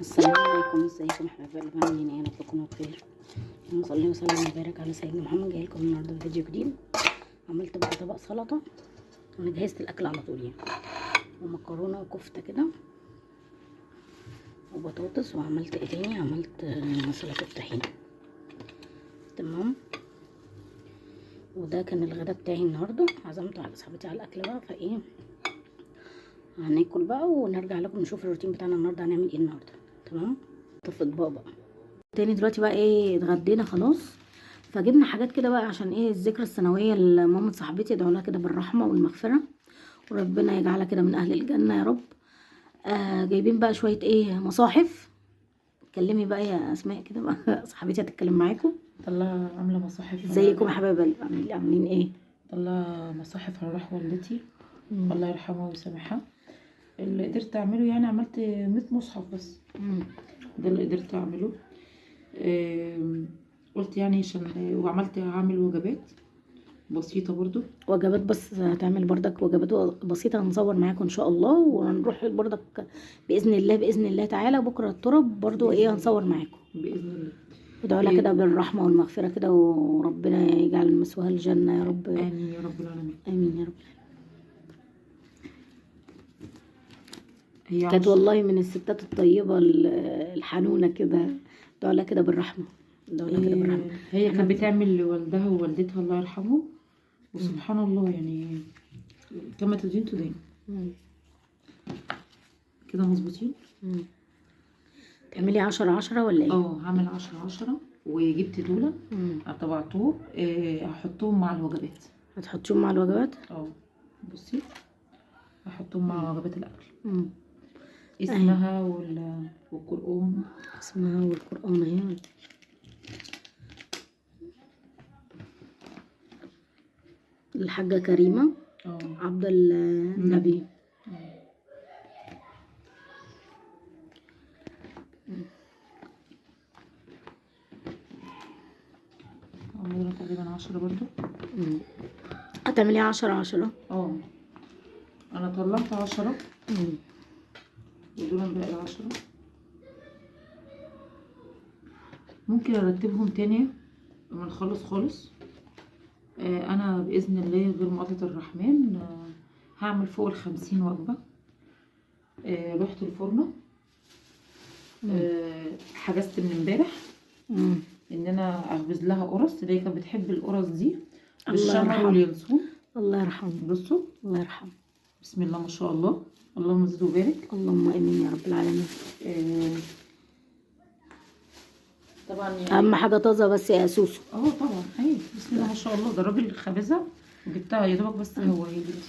السلام عليكم، ازيكم حبايب قلبي؟ عاملين ايه؟ يا رب تكونوا بخير. اللهم صل وسلم وبارك على سيدنا محمد. جاي لكم النهارده فيديو جديد. عملت بقى طبق سلطة، انا جهزت الاكل على طول يعني، ومكرونه وكفته كده وبطاطس، وعملت ايه تاني؟ عملت سلطة طحينه. تمام، وده كان الغدا بتاعي النهارده. عزمت على صاحبتي على الاكل بقى، فايه هناكل بقى ونرجع لكم نشوف الروتين بتاعنا النهارده هنعمل ايه النهارده. تمام، في اطباق بقى تاني دلوقتي بقى. ايه، اتغدينا خلاص، فجبنا حاجات كده بقى عشان ايه الذكرى السنوية لمامة صاحبتي، ادعوا لها كده بالرحمة والمغفرة وربنا يجعلها كده من اهل الجنة يا رب. جايبين بقى شوية ايه مصاحف. اتكلمي بقى يا اسماء كده بقى، صاحبتي هتتكلم معاكم. طلع عاملة مصاحف. ازيكم يا حبايب قلبي؟ عاملين ايه؟ طلع مصاحف على روح والدتي، الله يرحمها ويسامحها. اللي قدرت اعمله يعني عملت 100 مصحف بس. ده اللي قدرت اعمله. قلت يعني عشان، وعملت هعمل وجبات بسيطة برضو. وجبات بس هتعمل بردك وجبات بسيطة، هنصور معاكم ان شاء الله، وهنروح بردك بإذن الله، بإذن الله تعالى بكرة التراب برضو ايه هنصور معاكم بإذن الله. ادعوا لها كده بالرحمة والمغفرة كده، وربنا يجعل مثواها الجنة يا رب. آمين يا رب العالمين. آمين يا رب. هي كانت والله من الستات الطيبة الحنونة كده، ادعوا لها كده بالرحمة، ادعوا لها كده بالرحمة. هي كانت بتعمل لوالدها ووالدتها الله يرحمه، وسبحان الله يعني كما تدين تدين. كده مظبوطين. تعملي 10 10 ولا ايه؟ هعمل 10 10، وجبت دولة طبعتهم، هحطهم مع الوجبات. هتحطيهم مع الوجبات؟ بصي هحطهم مع وجبات الاكل. اسمها والقرآن. اسمها والقرآن اهي. الحاجة كريمة عبد النبي. عمرنا تقريبا 10 برضو. هتعملي 10 10؟ انا طلعت 10. ودول باقي 10. ممكن ارتبهم تاني لما نخلص خالص. انا باذن الله غير مقاطعة الرحمن، هعمل فوق 50 وجبة. رحت الفرنة، حجزت من امبارح ان انا اخبز لها قرص، اللي هي كانت بتحب القرص دي بالشمع واليانسون. الله يرحمه. بصوا الله يرحمه. بسم الله ما شاء الله، اللهم زد وبارك. اللهم امين يا رب العالمين. طبعا يعني اهم حاجة طازة بس يا سوسو. طبعا ايوه بسم الله ما شاء الله. ده الراجل خبزها وجبتها يا دوبك، بس هو هي دي بس.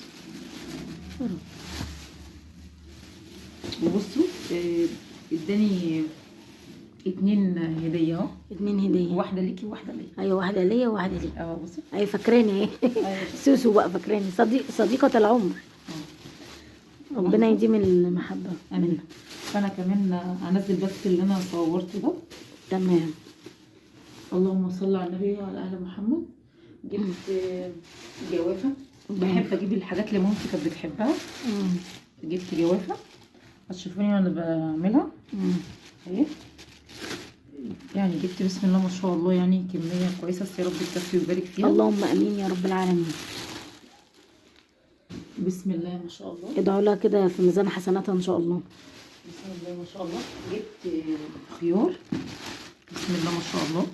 وبصوا اداني 2 هديه اهو. 2 هديه، واحدة ليكي وواحدة ليا. ايوه واحدة ليا وواحدة ليك. بصي. ايوه فاكراني اهي. سوسو بقى فاكراني، صديقه العمر. ربنا يديم المحبة. امين. فانا كمان هنزل بس اللي انا صورته ده. تمام. اللهم صل على النبي وعلى ال محمد. جبت جوافه، بحب اجيب الحاجات اللي مامتي كانت بتحبها. جبت جوافه، هتشوفوني وانا بعملها اهي. يعني جبت بسم الله ما شاء الله يعني كمية كويسة، بس يا رب تكفي ويبارك فيها. اللهم امين يا رب العالمين. بسم الله ما شاء الله. ادعوا لها كده في ميزان حسناتها ان شاء الله. بسم الله ما شاء الله. جبت خيار بسم الله ما شاء الله.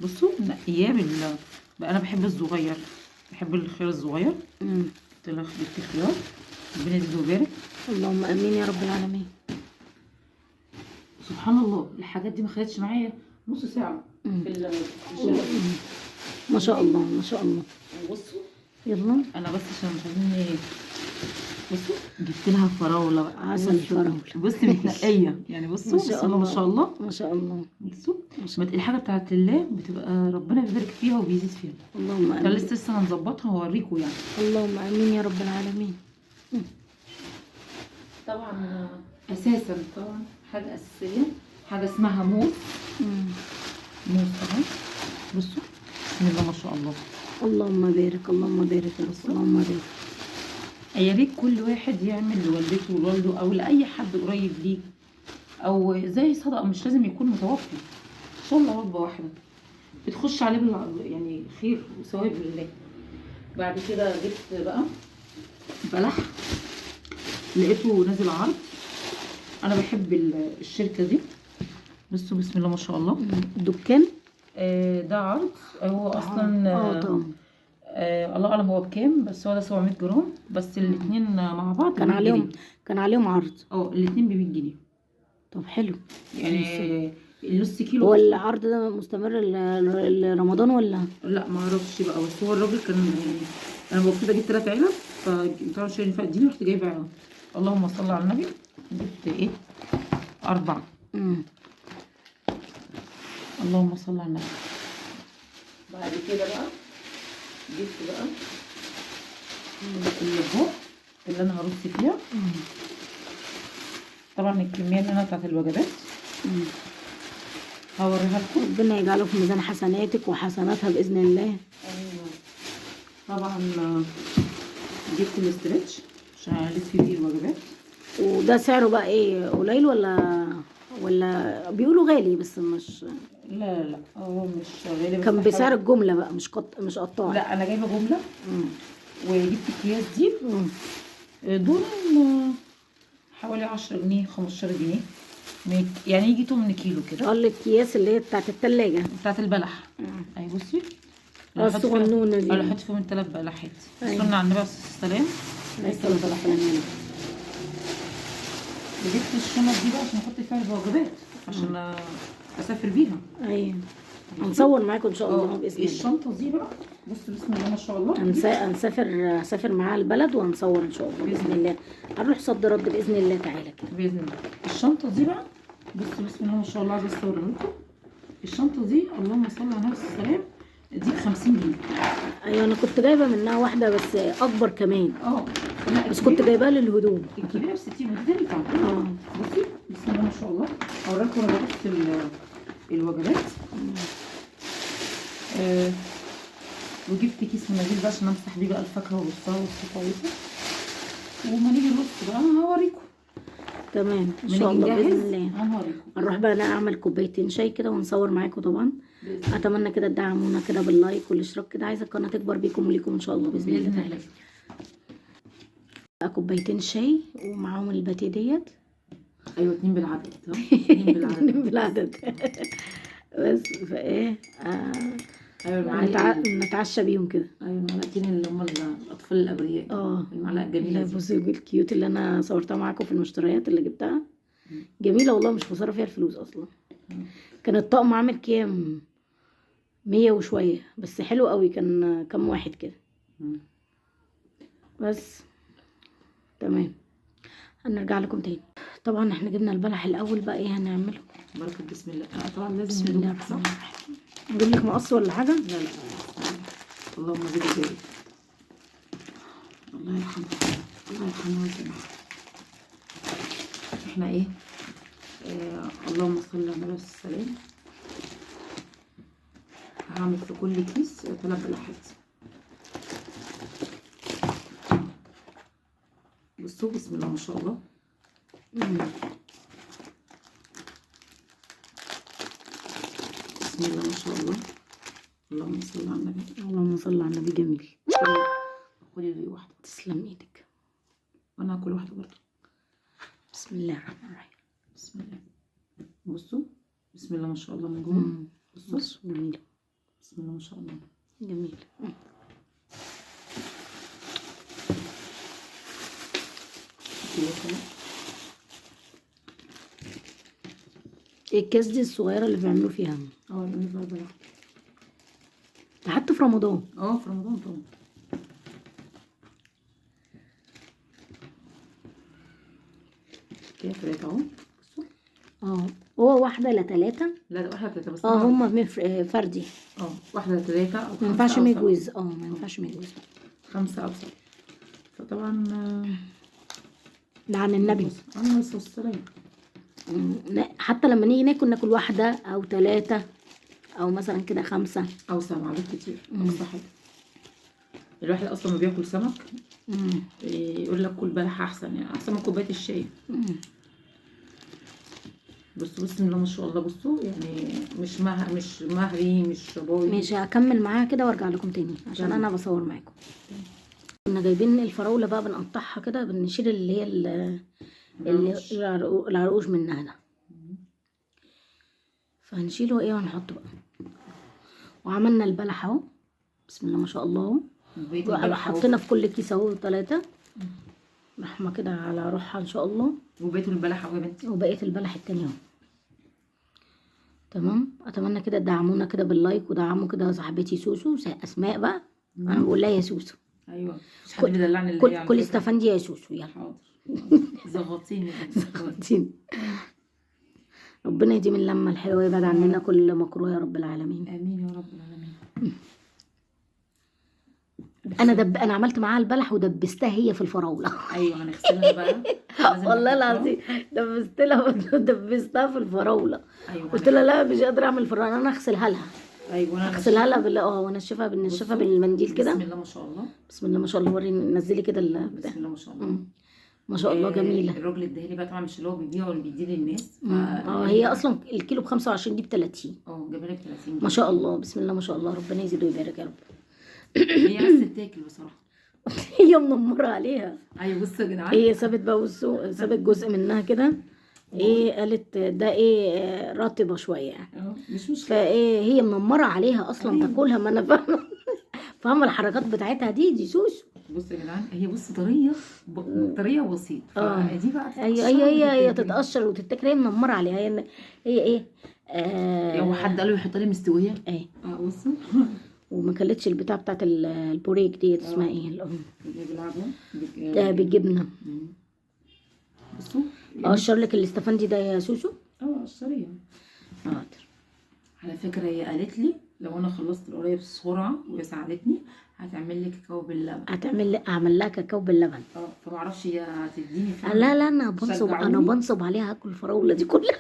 بصوا نقياه بقى، انا بحب الصغير، بحب الخيار الصغير. جبت لها جبت خيار، ربنا يزيد ويبارك. اللهم امين يا رب العالمين. سبحان الله الحاجات دي ما خدتش معايا نص ساعة في الشغل. ما شاء الله ما شاء الله. بصوا يلا انا بس عشان مش عايزين. بصوا جبت لها فراوله بقى، عسل فراوله. بصي متنقيه يعني. بصوا بسم الله ما شاء الله ما شاء الله. بصوا الحاجة بتاعت الله بتبقى ربنا بيبارك فيها وبيزيد فيها. اللهم امين. لسه هنظبطها واوريكم يعني. اللهم امين يا رب العالمين. طبعا اساسا طبعا حاجة اساسية، حاجة اسمها موز. موز طبعا. بصوا بسم الله ما شاء الله. اللهم بارك اللهم بارك يا رب، اللهم بارك. يا ريت كل واحد يعمل لوالدته ولوالده او لاي حد قريب ليه او زي صدقه، مش لازم يكون متوفي، ان شاء الله وجبة واحدة بتخش عليه يعني خير وثواب لله. بعد كده جبت بقى بلح، لقيته نازل عرض. انا بحب الشركة دي. بصوا بسم الله ما شاء الله. دكان ده عرض، هو اصلا طبعا الله اعلم هو بكام، بس هو ده 700 جرام بس، الاثنين مع بعض كان عليهم، كان عليهم عرض. الاثنين ب 100 جنيه. طب حلو يعني النص كيلو. هو العرض ده مستمر لرمضان ولا؟ لا ما اعرفش بقى، بس هو الراجل كان يعني انا المفروض اجيب 3 علب، فطبعا مش هينفع اديني، رحت جايبه اللهم صل على النبي، جبت ايه 4. اللهم صل على النبي. بعد كده بقى جبت بقى الاطباق اللي انا هرص فيها. طبعا الكمية اللي انا بتاعت الوجبات هوريها لكم. ربنا يجعله في ميزان حسناتك وحسناتها باذن الله. ايوه طبعا جبت الاسترتش عشان الف فيه الوجبات. وده سعره بقى ايه، قليل ولا بيقولوا غالي؟ بس مش، لا لا هو مش غالي، بس كان بسعر الجملة بقى، مش مش قطاعي. لا انا جايبه جملة. وجبت الاكياس دي دول حوالي 10 جنيه 15 جنيه، يعني يجي 8 كيلو كده. الاكياس اللي هي بتاعت التلاجة، بتاعت البلح. اهي بصي الصغنونه دي، انا احط فيهم 3 بلحات. صلنا على النبي عليه الصلاة والسلام. عليه الصلاة والسلام. جبت الشنط دي بقى عشان احط فيها الوجبات عشان اسافر بيها. ايوه هنصور معاكم ان شاء الله باذن الله. الشنطة دي بقى بص بسم الله ما شاء الله، هنسافر معاها البلد وهنصور ان شاء الله باذن الله. هنروح صد رد باذن الله تعالى كده باذن الله. الشنطة دي بقى بص بسم الله ما شاء الله، عايزه اصورها لكم. الشنطة دي اللهم صل على النبي السلام، دي ب 50 جنيه. ايوه انا كنت جايبه منها واحدة بس اكبر كمان. بس كنت جايباها للهدوم. الكبيرة ب 60 ودي تنفع. بصي بسم الله ما شاء الله، اوريكم انا ببص الوجبات. وجبت كيس مناديل بقى عشان امسح بيه بقى الفاكهة وارصها ورصه كويسة. وما نيجي نرص بقى هوريكم. تمام ان شاء الله باذن الله هوريكم. هنروح بقى انا اعمل كوبايتين شاي كده ونصور معاكم. طبعا اتمنى كده تدعمونا كده بال like والاشتراك كده، عايزه القناة تكبر بيكم وليكم ان شاء الله باذن الله تعالى. كوبايتين شاي ومعاهم الباتيه ديت. ايوه 2 بالعدد. 2 بالعدد. 2 بالعدد. بس فايه ايوه نتعشى بيهم كده. ايوه المعلقتين اللي هم الاطفال الابرياء. المعلقة الجميلة دي. بصي ال cute اللي انا صورتها معاكم في المشتريات اللي جبتها، جميلة والله، مش خسارة فيها الفلوس اصلا. كان الطقم عامل كام؟ 100 وشوية، بس حلو قوي. كان كام واحد كده بس. تمام هنرجع لكم تاني. طبعا احنا جبنا البلح الاول بقى، ايه هنعمله؟ بركة بسم الله. طبعا لازم بسم الله الرحمن الرحيم. نجيب لك مقص ولا حاجة؟ لا لا، اللهم زد وبارك. الله يرحمه، الله يرحمه ويسامحه. احنا ايه، اللهم صل على النبي والسلام. هعمل في كل كيس 3 بلحات. بصوا بسم الله ما شاء الله. بسم الله ما شاء الله، اللهم صل على النبي. اللهم صل على النبي. جميل. خدي لي واحدة. تسلم ايدك. وانا هاكل واحدة برضه. بسم الله الرحمن الرحيم. بسم الله. بصوا بسم الله ما شاء الله من جوه. بصوا جميلة. بسم الله ما شاء الله جميل. ايه الكاس دي الصغيرة اللي بيعملوا فيها؟ اللي فيها البلح ده حتى في رمضان. في رمضان طبعا. كده 3 اهو. بصوا هو واحدة لا 3. لا ده واحدة 3 بس. هما فردي. واحدة 3 او 5. ما ينفعش مجوز. ما ينفعش مجوز. 5 او 7. فطبعا ده عن النبي عليه الصلاة والسلام. حتى لما نيجي ناكل، ناكل 1 أو 3 أو مثلا كده 5 أو 7 بالكتير. أقصى حاجة. الواحد أصلا ما بياكل سمك يقول لك كل بلح أحسن، يعني أحسن من كوباية الشاي. بصوا بسم الله ما شاء الله. بصوا يعني مش مهري مش بايظ. ماشي هكمل معاها كده وارجع لكم تاني عشان انا بصور معاكم. كنا جايبين الفراوله بقى بنقطعها كده، بنشيل اللي هي العرقوش منها ده، فهنشيله ايه وهنحطه بقى. وعملنا البلح اهو بسم الله ما شاء الله، حطينا في كل كيس اهو 3 رحمه كده على روحها ان شاء الله. وبقية البلح اهو يا بنتي، وبقية البلح التاني اهو. تمام. اتمنى كده تدعمونا كده بال like، ودعموا كده صاحبتي سوسو اسماء بقى. انا بقول لها يا سوسو. ايوه مش حد بيدلعني اللي كل استفندي يا سوسو. يلا حاضر زغطيني زغطيني. ربنا يديم اللمة الحلوة ويبعد عننا كل مكروه يا رب العالمين. امين يا رب العالمين. انا عملت معاها البلح ودبستها هي في الفراوله. ايوه هنغسلها بقى والله العظيم دبست لها، دبستها في الفراوله. ايوه قلت لها لا مش قادرة اعمل فراوله، انا اغسلها لها. ايوه اغسلها لها ونشفها، بنشفها بالمنديل كده. بسم الله ما شاء الله، بسم الله ما شاء الله. وريني نزلي كده بسم الله ما شاء الله ما شاء الله جميلة. الراجل اداها لي بقى، طبعا مش اللي هو بيبيعه اللي بيديه للناس. هي اصلا الكيلو ب 25 دي ب 30. جابها لي ب 30 ما شاء الله بسم الله ما شاء الله، ربنا يزيد ويبارك يا رب. هي عايزه تتاكل بصراحة. هي منمره عليها. ايوه بصوا يا جدعان، هي سابت بقى، بصوا سابت جزء منها كده، ايه قالت ده ايه رطبه شوية يعني، مش مشكلة. فايه هي منمره عليها اصلا. أيوة. تاكلها، ما انا فاهمه الحركات بتاعتها دي سوسو. بصوا يا جدعان، هي بص طرية طرية وبسيط، فدي بقى ايوه ايوه هي تتقشر وتتاكل. هي منمره عليها هي ايه هو حد قال له يحط لي مستوية ايه. بصوا وما كلتش البتاع بتاعت البوريك ديت اسمها ايه الام اللي بالجبنه. بصوا اقشر لك الاستفندي ده يا سوسو. قشريه. حاضر. على فكرة هي قالت لي لو انا خلصت القراية بسرعة وساعدتني هتعمل لي كاكاو باللبن. هتعمل لي اعمل لها كاكاو باللبن. فما اعرفش هي هتديني فين. لا لا انا بنصب، انا بنصب عليها هاكل الفراوله دي كلها.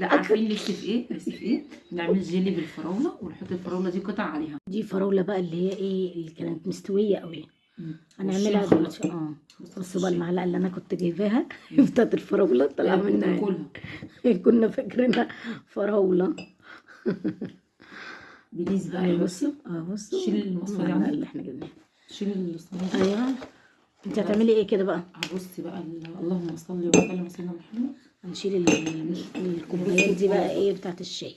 لا عارفين نفسي في ايه؟ نفسي في ايه؟ نعمل جيلي بالفراوله ونحط الفراوله دي قطع عليها. دي فراوله بقى اللي هي ايه اللي كانت مستوية قوي، هنعملها دلوقتي. بصوا بقى المعلقة اللي انا كنت جايباها بتاعت الفراوله طلع منها كنا فاكرينها فراوله. please بقى بصوا بصوا شيل المصفى دي عندك اللي احنا جبناها. شيل الصينية. ايوه انت هتعملي ايه كده بقى؟ هبصي بقى اللهم صل وسلم على سيدنا محمد. هنشيل الكوبايات دي بقى ايه بتاعت الشاي.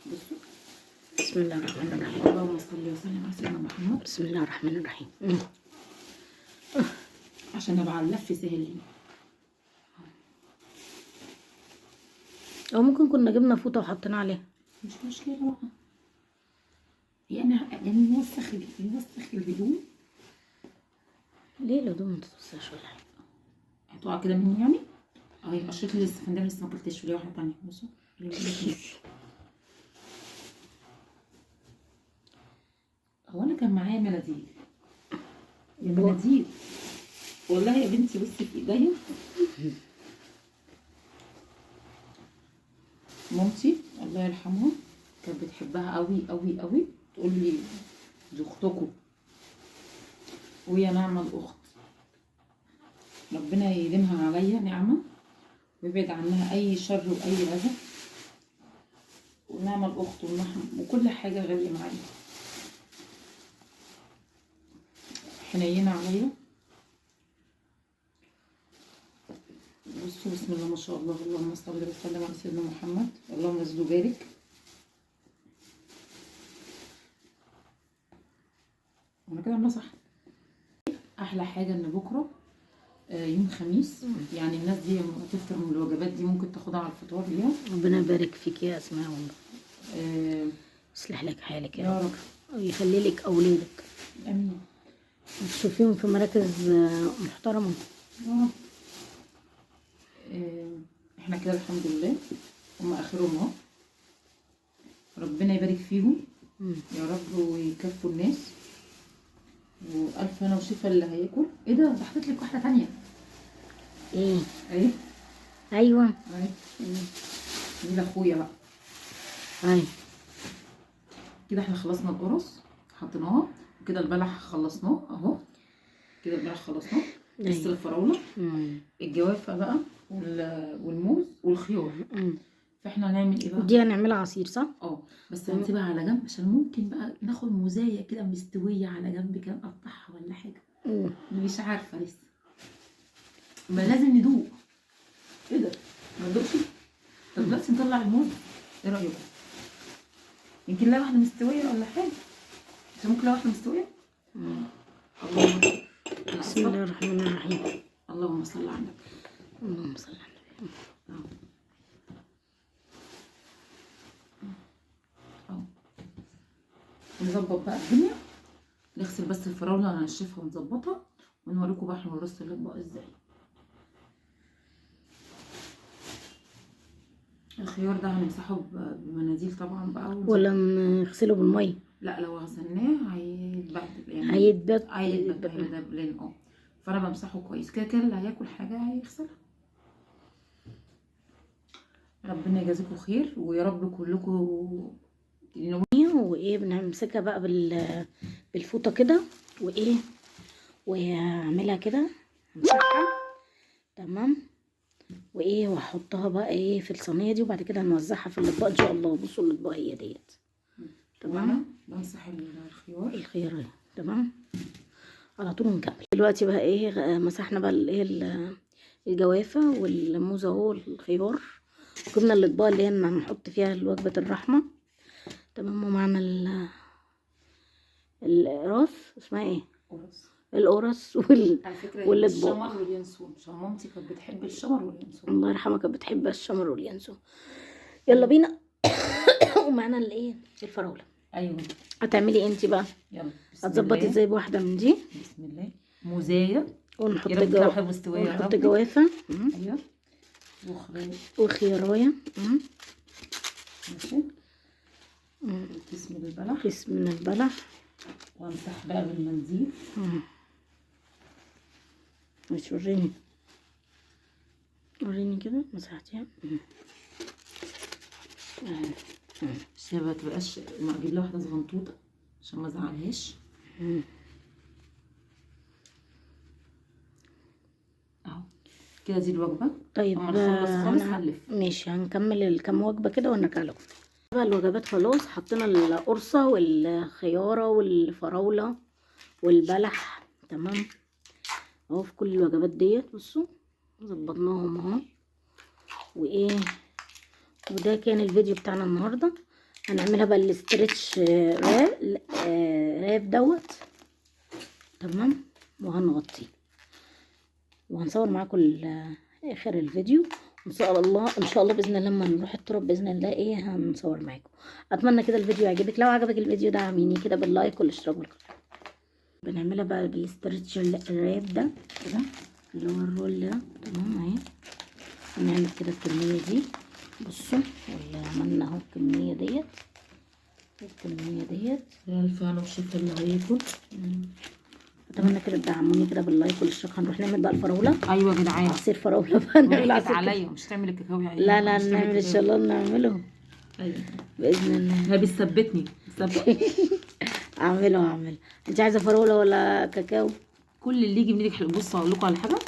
بصوا بسم الله الرحمن الرحيم. اللهم صل وسلم على سيدنا محمد. بسم الله الرحمن الرحيم. عشان ابقى على اللف سهل لي. او ممكن كنا جبنا فوطه وحطينا عليها، مش مشكلة بقى. يعني نوسخ الهدوم ليه؟ الهدوم ما تتوسخش ولا حاجة، هتقع كده مني يعني. اهي قشرت لي الاستفندان لسه ما اكلتش، وليه واحدة ثانية. بصوا هو انا كان معايا مناديل، يا مناديل والله يا بنتي. بصي في ايديا مامتي الله يرحمها كانت بتحبها قوي قوي قوي، تقول لي دي اختكم ويا نعمه الاخت، ربنا يديمها عليا نعمه ويبعد عنها اي شر واي اذى، ونعمه الاخت وكل حاجة غالية معايا، حنينه عليا. بصوا بسم الله ما شاء الله، اللهم صل وسلم على سيدنا محمد، اللهم زد وبارك. وانا كده عامله صح. احلى حاجة ان بكره يوم خميس، يعني الناس دي تفطر من الوجبات دي ممكن تاخدها على الفطار ليها. ربنا يبارك فيك يا اسماء والله، يصلح لك حالك يا رب ويخلي لك اولادك. امين. تشوفيهم في مراكز محترمه يا رب. احنا كده الحمد لله هم اخرهم اهو، ربنا يبارك فيهم يا رب ويكفوا الناس، والف هنا وشفا اللي هياكل. ايه ده حطيت لك واحدة ثانية. ايه اهي. ايوه اهي دي لاخويا بقى. ايوه كده احنا خلصنا القرص حطيناها، وكده البلح خلصناه اهو، كده البلح خلصناه. لسه الفراوله، الجوافه بقى والموز والخيار. فاحنا هنعمل ايه بقى؟ دي هنعملها عصير صح؟ اه بس هنسيبها على جنب عشان ممكن بقى ناخد موزايه كده مستوية على جنب كده نقطعها ولا حاجة. مش عارفه لسه، ما لازم ندوق. ايه ده؟ ما ندوقش؟ طب دلوقتي نطلع الموز، ايه رايكم؟ يمكن لا واحدة مستوية ولا حاجة. انت ممكن لا واحدة مستوية؟ اللهم بسم الله الرحمن الرحيم. اللهم صل على النبي. اللهم صل على النبي. اهو نظبط بقى الدنيا، نغسل بس الفراوله ننشفها ونظبطها ونوريكم بقى احنا بنرص الاطباق ازاي. الخيار ده هنمسحه بمناديل طبعا بقى، ولا نغسله بالمية؟ لا لو غسلناه هيتبهدل يعني، هيتبهدل. اه فانا بمسحه كويس كده كده، اللي هياكل حاجة هيغسلها. ربنا يجازيكم خير ويا رب كلكم. وايه بنمسكها بقى بالفوطه كده، وايه وهعملها كده همسحها تمام، وايه واحطها بقى ايه في الصينية دي، وبعد كده هنوزعها في الاطباق ان شاء الله. بصوا الاطباق هي ديت تمام. بمسح الخيار تمام على طول. نكمل دلوقتي بقى ايه، مسحنا بقى الايه الجوافه والموز اهو والخيار، جبنا الاطباق اللي هي هنحط فيها وجبة الرحمة تمام. ومعنا القراص، اسمها ايه؟ قرص. القرص على فكرة الشمر واليانسون، عشان مامتي كانت بتحب الشمر واليانسون، الله يرحمها كانت بتحب الشمر واليانسون. يلا بينا. ومعانا الايه الفراوله. ايوه هتعملي ايه انت بقى؟ يلا هتظبطي ازاي بواحدة من دي؟ بسم الله. موزايه، ونحط ونحط جوافه. ايوه وخيرايه. ماشي. كيس من البلح، كيس من البلح، وامسح بقى بالمنديل. مش وريني وريني كده مسحتيها. بس هي ما تبقاش، ما اجيب لها واحدة صغنطوطه عشان ما ازعلهاش. اهو كده دي الوجبة. طيب اما نخلص خالص هنلف. ماشي، هنكمل الكام وجبة كده ونرجع لكم. بقى الوجبات خلاص، حطينا القرصه والخياره والفراوله والبلح تمام اهو في كل الوجبات ديت. بصوا ظبطناهم اهو. وايه، وده كان الفيديو بتاعنا النهارده. هنعملها بقى ال stretch wrap دوت تمام، وهنغطيه وهنصور معاكم اخر الفيديو ان شاء الله. ان شاء الله باذن الله لما نروح التراب باذن الله ايه هنصور معاكم. اتمنى كده الفيديو يعجبك. لو عجبك الفيديو ده دعميني كده بال like والاشتراك بالقناة. بنعملها بقى بال stretch wrap ده كده اللي هو ال roll ده تمام اهي. هنعمل كده الكمية دي، بصوا واللي عملنا اهو الكمية ديت والكميه ديت. الف هنا وشفا اللي هياكل. اتمنى كده تدعموني كده بال like والاشتراك. هنروح نعمل بقى الفراوله. ايوه يا جدعان، عصير فراوله بقى، نعمل عصير عليا. مش تعمل الكاكاو يعني؟ لا لا نعمل ان شاء الله، نعمله. ايوه باذن الله. هي بتثبتني. اعمله اعمله. انت عايزه فراوله ولا كاكاو؟ كل اللي يجي من ايدك حلو. بصوا اقول لكم على حاجة.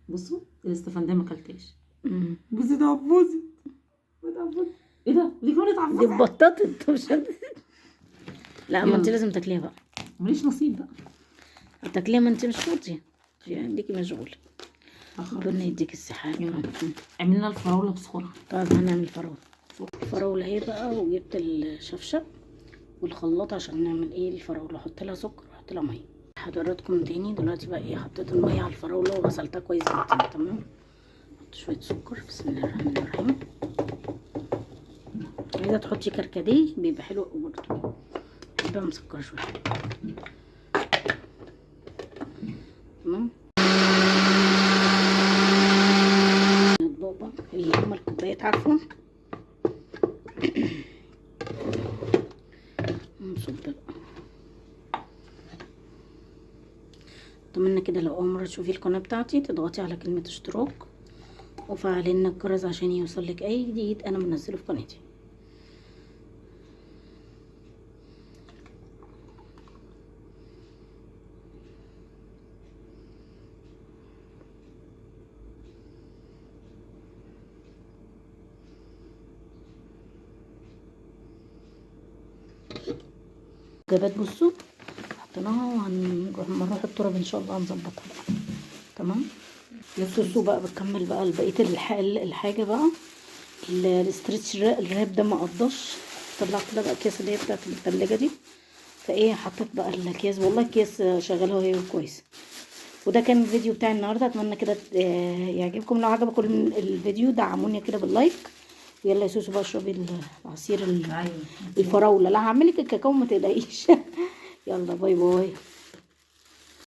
بصوا الاستفنديه ما اكلتهاش. بصي ده عبوزي، ايه ده؟ دي كمان اتعفصت، دي اتبططت. مش لا ما انت لازم تاكليها بقى. ماليش نصيب بقى. هتاكليها، ما انت مش فاضية، عندك مشغولة. ربنا يديك الصحة. عملنا الفراوله بسرعة. طيب هنعمل فراوله. الفراوله اهي بقى، وجبت الشفشه والخلاط عشان نعمل ايه الفراوله. احط لها سكر واحط لها مية. حضراتكم تاني دلوقتي بقى ايه، حطيت المية على الفراوله وغسلتها كويس جدا تمام. احط شوية سكر. بسم الله الرحمن الرحيم. عايزه تحطي كركديه بيبقى حلو قوي برضه، بحبها مسكره شوية تمام. الاطباق بقى اللي هما الكوبايات عارفه. نصب بقى. اتمنى كده لو اول مرة تشوفي القناة بتاعتي تضغطي على كلمة اشتراك وفعلي لنا الجرس عشان يوصلك اي جديد انا بنزله في قناتي. الدبدبات بصوا حطيناها، وهنروح لما نروح التراب ان شاء الله هنظبطها بقى. تمام. سوسو بقى بتكمل بقى بقية الحاجة بقى. ال stretch ال wrap ده ما قضاش، طلعت لها بقى اكياس اللي هي بتاعت التلاجة دي، فايه حطيت بقى الاكياس، والله اكياس شغالة وهي كويسة. وده كان الفيديو بتاع النهارده، اتمنى كده يعجبكم. لو عجبكم الفيديو دعموني كده بال like. ويلا يا سوسو بقى اشربي العصير ايوه الفراوله. لا هعملك الكاكاو ما تقلقيش. يلا bye bye.